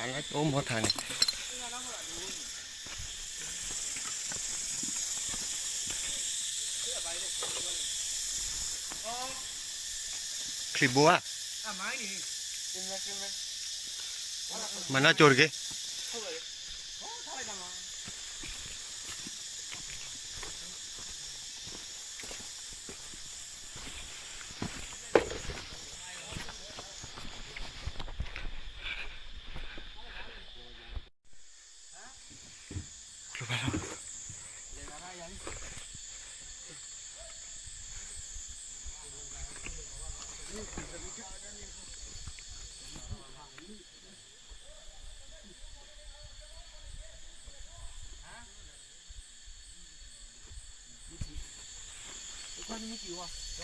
အိၣ်မီထါန့ၣ် ချံဘိဧါ, မၤနီၢ်ကၠိတက့ၢ်.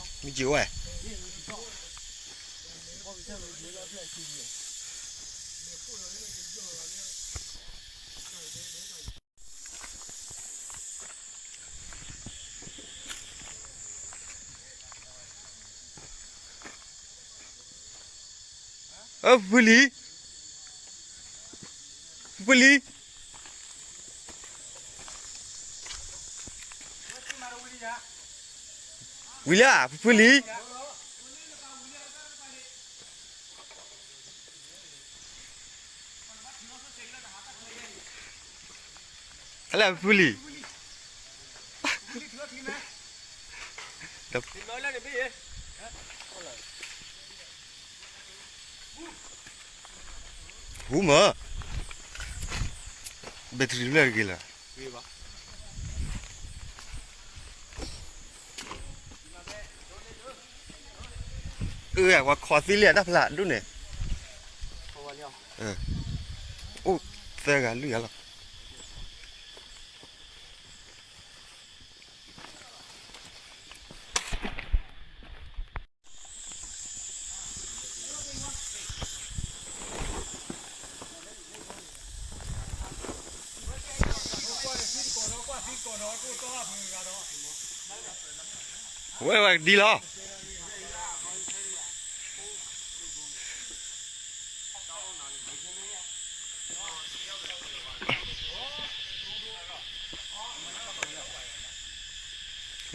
မ့ၢ်က့ၤဝဲ အဖုလံ, ဖုလံ, ဝံၤလၢ ဖုလံ. ဟဲလၢဖုလံ, ဟူမၢ, battery လၢတဂ့ၤလၢ အဝဲခီသံလံတၢ်ဖျါဒိၣ်န့ၣ်, အိၣ်သၢဂၤလွံၢ်ဂၤလီၤ. ဝဲဝဲဒ်လီၤ.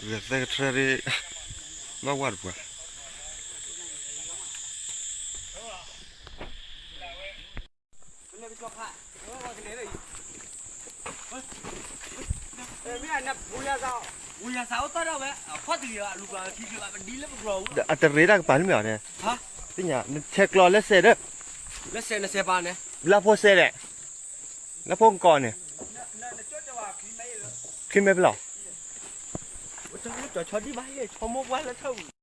ဂဲၤသဲကထြဲရ့, ဘၣ်ဝဲတပှၤ. အတရ့တၢ်ကပၤန့ၣ်မ့ၢ်အီၤန့ၣ်, သ့ၣ်ညါ နဆဲးကျိးလၢစဲးဒီး, လၢဖိစဲးဒီး, လၢဖိကီးန့ၣ်, ချံမဲဖျီၣ်,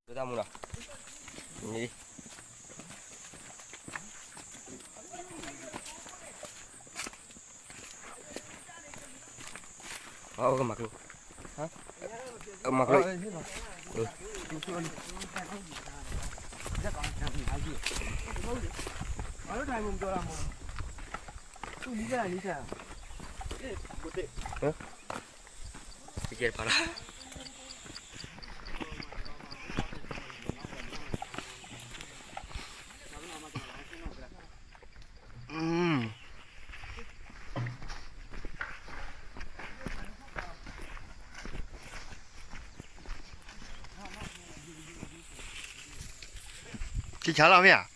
တၢ်မူလီၤ. မၤကျိ, မၤကျိ, တကဲတဖၣ်လီၤ. ထံဆါလီၤမ့ၢ်ဧါ.